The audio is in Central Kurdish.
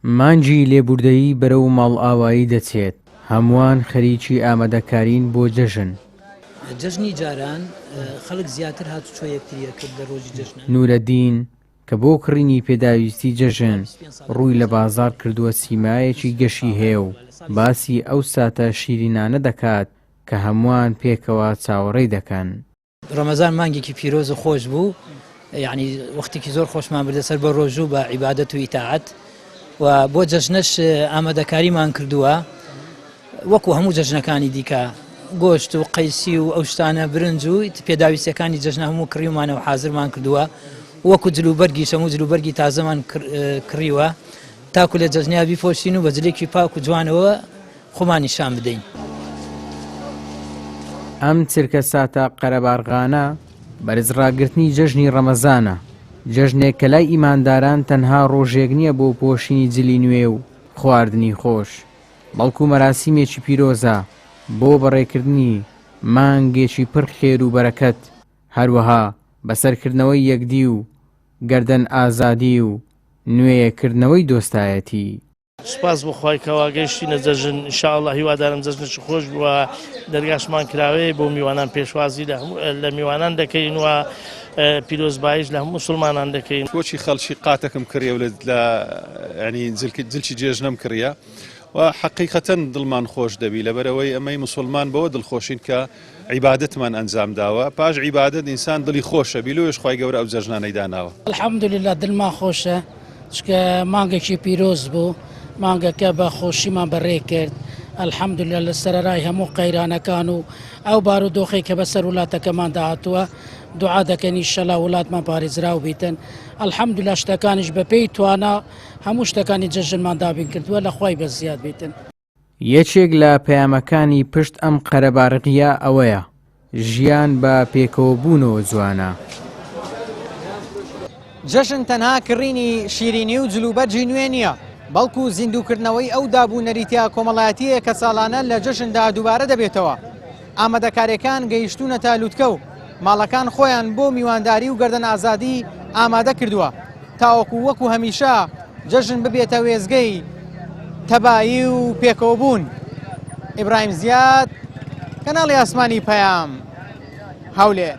مانگی لێبوردەیی بەرەو ماڵئاوایی دەچێت، هەمووان خەریکی ئامادەکارین بۆ جەژن. جەژنی جاران خەڵک زیاتر هاتوچۆ یەکتری ئەکرد لە ڕۆژی جەژنان. نورەدین کە بۆ کڕینی پێداویستی جەژن ڕووی لە بازاڕ کردووە سیمایەکی گەشی هەیە و باسی ئەو ساتە شیرینانە دەکات کە هەمووان پێکەوە چاوەڕێی دەکەن. ڕەمەزان مانگێکی پیرۆز و خۆش بوو یعنی وەختێکی زۆر خۆشمان بردە سەر بە ڕۆژوو بە عیبادەت و ئیتاعەت و بۆ جەژنەش ئامادەکاریمان کردووە وەکو هەموو جەژنەکانی دیکە گۆشت و قەیسی و ئەو شتانە برنج و پێداویستەکانی جەژنە هەموو کڕیومانە و حازرمان کردووە وەکو جلوبەرگی هەموو جلوبەرگی تازەمان کڕیوە تاکو لە جەژنیا بیپۆشین و بە جلێکی پاک و جوانەوە خۆمان نیشان بدەین. ئەم چرکەساتە قەرەبارغانە بەرزڕاگرتنی جەژنی ڕەمەزانە، جەژنێک کە لای ئیمانداران تەنها ڕۆژێک نییە بۆ پۆشینی جلی نوێ و خواردنی خۆش، بەڵکو مەراسیمێکی پیرۆزە بۆ بەڕێکردنی مانگێکی پڕ خێر و بەرەکەت، هەروەها بەسەرکردنەوەی یەکدی و گەردەن ئازادی و نوێکردنەوەی دۆستایەتی. سوپاس بۆ خوای کەوا گەیشتینە جەژن ان شاء اللە هیوادارم جەژنێکی خۆش بووە دەرگاشمان کراوەیە بۆ میوانان پێشوازی لە هەموو لە میوانان دەکەین و پیرۆزبایش لە هەموو مسلمانان دەکەین. بۆچی خەڵکی قاتەکم کڕیە و لە ینی جلکی جێژنەم کڕیە و حەقیقەتەن دڵمان خۆش دەبی لەبەرئەوەی ئەمەی مسوڵمان بەوە دڵخۆشین کە عیبادەتمان ئەنجام داوە پاش عیبادەت ئینسان دڵی خۆشە بی لۆیش خوای گەورە ئەو جەژنانەی داناوە. الحمدللە دلمان خۆشە چونکە مانگێکی پیرۆز بوو مانگەکە بە خۆشیمان بەڕێ کرد الحمدللە لە سەرەرای هەموو قەیرانەکان و ئەو بارودۆخەی کە بەسەر وڵاتەکەماندا هاتووە دوعا دەکەین ئیشەڵا وڵاتمان پارێزراو بیتن الحمدللە شتەکانیش بەپێی توانا هەموو شتەکانی جەژنمان دابین کردووە لە خوای بەزیاد بیتن. یەکێک لە پەیامەکانی پشت ئەم قەرەبارغییە ئەوەیە، ژیان بە پێکەوەبوونەوە جوانە. جەژن تەنها کڕینی شیرینی و جلوبەرگی نوێ نییە، بەڵکو زیندووکردنەوەی ئەو داب و نەریتە کۆمەڵایەتییەیە کە ساڵانە لە جەژندا دووبارە دەبێتەوە. ئامادەکارییەکان گەیشتوونەتە لوتکە و ماڵەکان خۆیان بۆ میوانداری و گەردەن ئازادی ئامادە کردووە تاوەکو وەکو هەمیشە جەژن ببێتە وێستگەی تەبایی و پێکەوەبوون. ئیبراهیم زیاد، کەناڵی ئاسمانی پەیام، هەولێر.